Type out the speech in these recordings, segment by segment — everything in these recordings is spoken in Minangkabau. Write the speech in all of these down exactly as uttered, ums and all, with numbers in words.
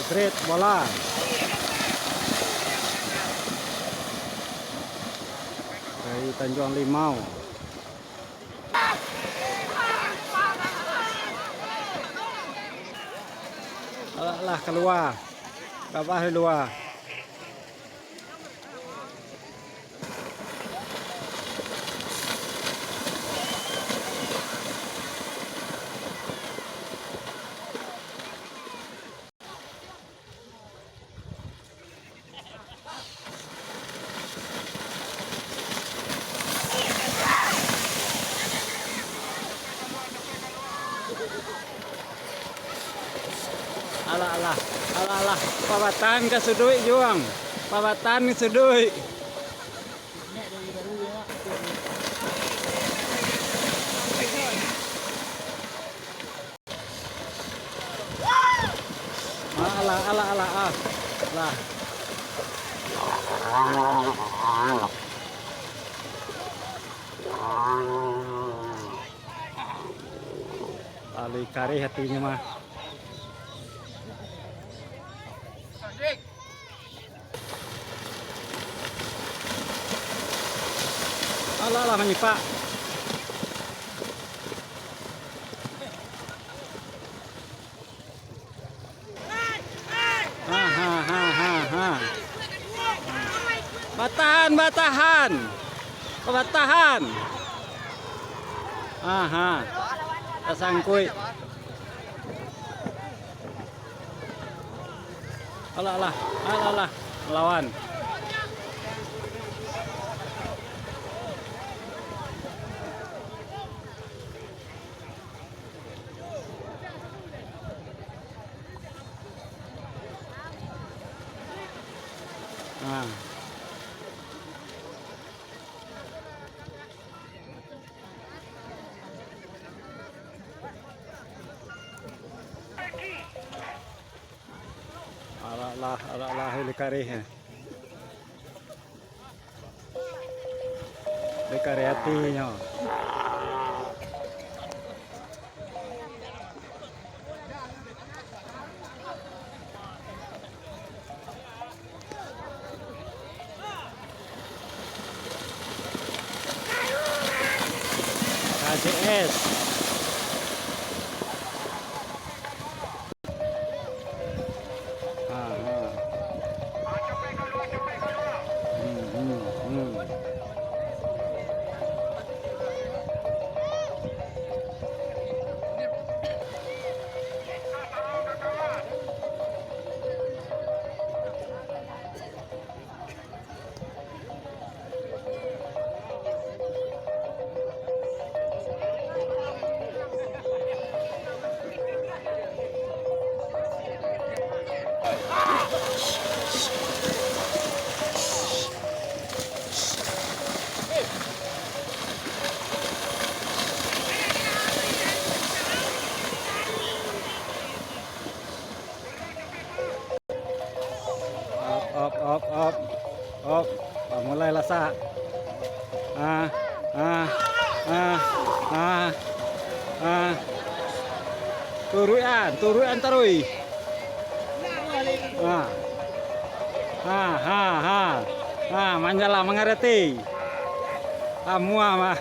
Great bola. Dari Tanjuang Limau. Alah, kalua. Gabah kalua. Alah, alah, alah, alah. Pabatahan ka suduik, Juang. Pabatahan ka suduik. Alah, alah, alah, ah. Lah. Lalu kareh atinyo mah. Alah, alah, manyipak. Ha, ha, ha, ha, ha. Batahan, batahan. Batahan. Ha, ha. Tasangkuik. Alah, alah. Alah, alah. Lawan. Ah. Alah, alah, alah, alah, lai kareh. Lai kareh atinyo. K C S. Ah, ah. Hmm, hmm, hmm. Op, op, op, op. Op. Ah, mulai lasak. Ah, ah, ah, ah, ah. Turuikan, turuikan taruih. Ah. Ah, ha, ha. Ah, manjalan mangarati. Amuah mah.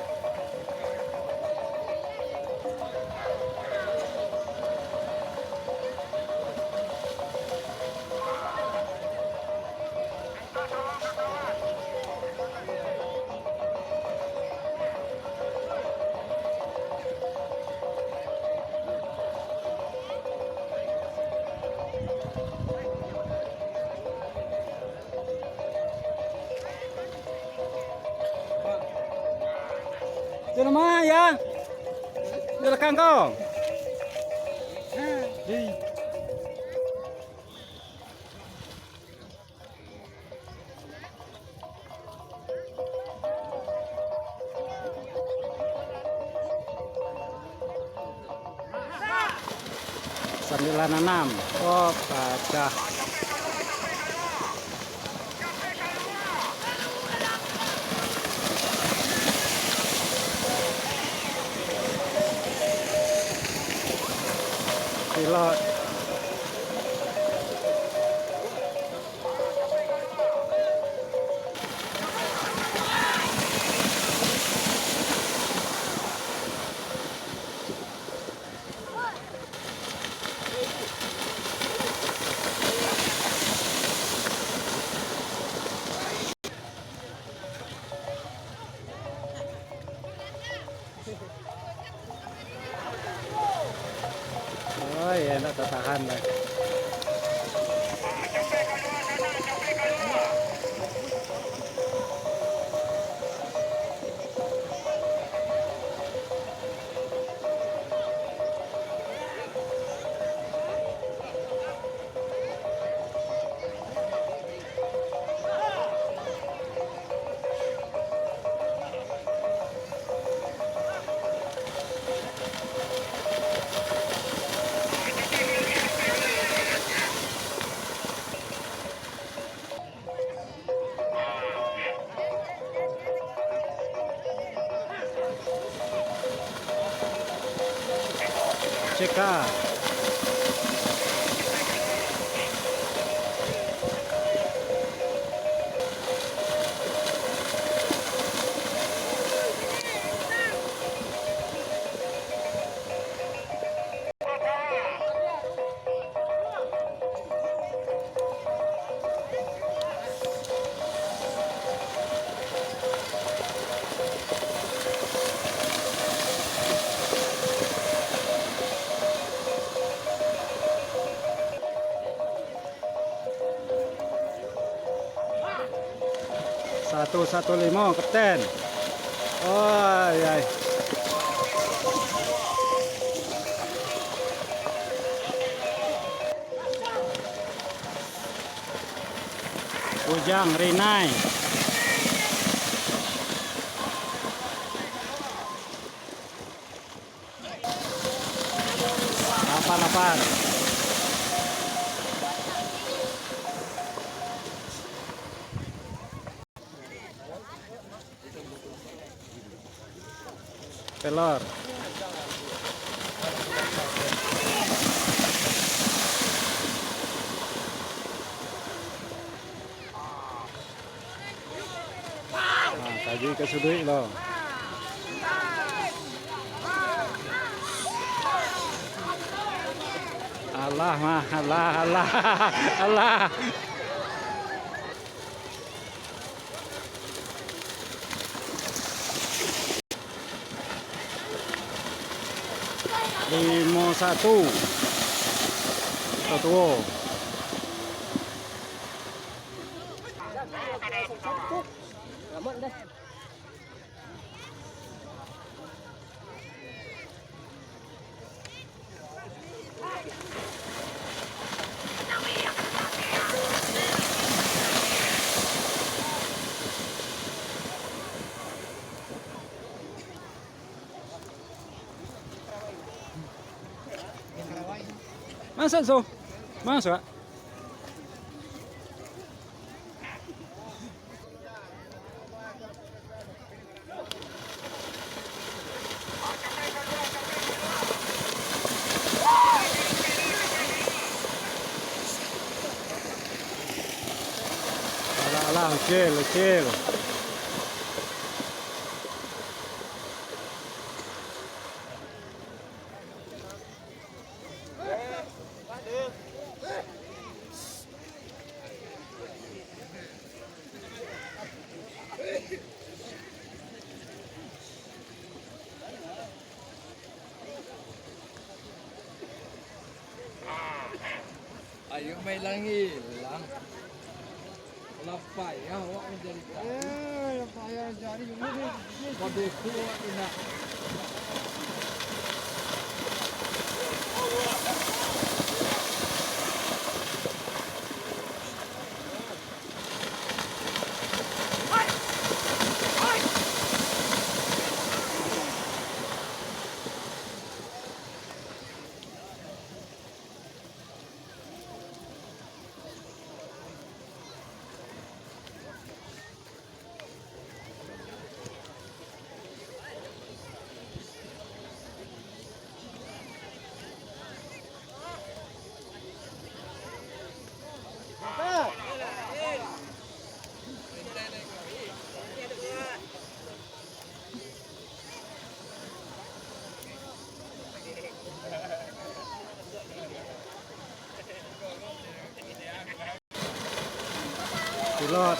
Di rumah, ya? Di belakang kau. Sambilan anam. Oh, pacah. Pilot. Oh iya, ndak tatahan dah. Cekak. Satu satu limo, kapten. Oi, ai. Ujang Rinai. Lapan, lapan. Pelor. Nah, kaji ka suduik lo. Alah mah, alah, alah, alah. Limo satu. Satu. Masuk, so. Masuk, Kak. Alah, alah, ucil, ucil. Ayo main langit lah. Lah payah awak mancari kayu. Eh, lah payah cari dulu ni. Pabeku awak tu nak. Pilot.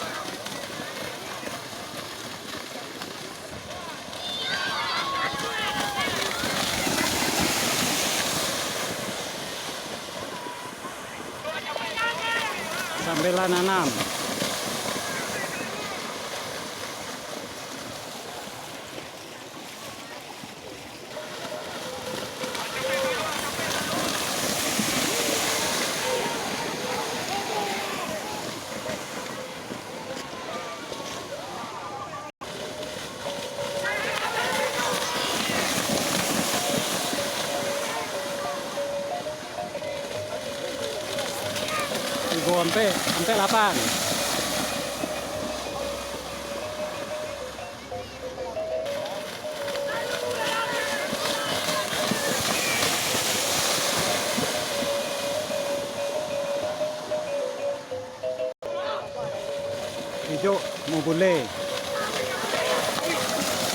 Jalan anam. Tigo ampek, ampek lapan. Ijuk mubuleh.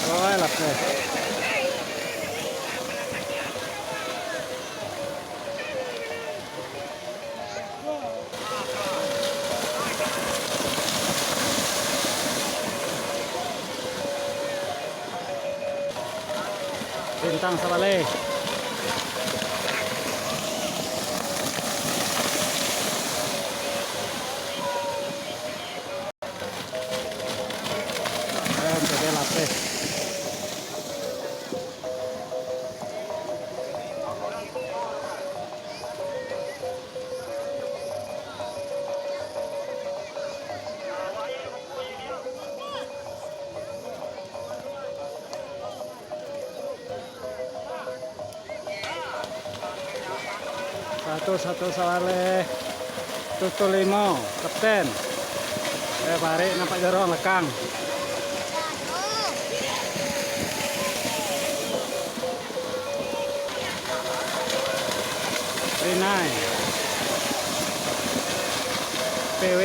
Wah, lapeh. Bintang sabaleh. Keren, jadi lapeh. Satu, satu sabaleh. Tutul limo, kapten. Eh, parik nampak jorong, lekang. Rinai. P W.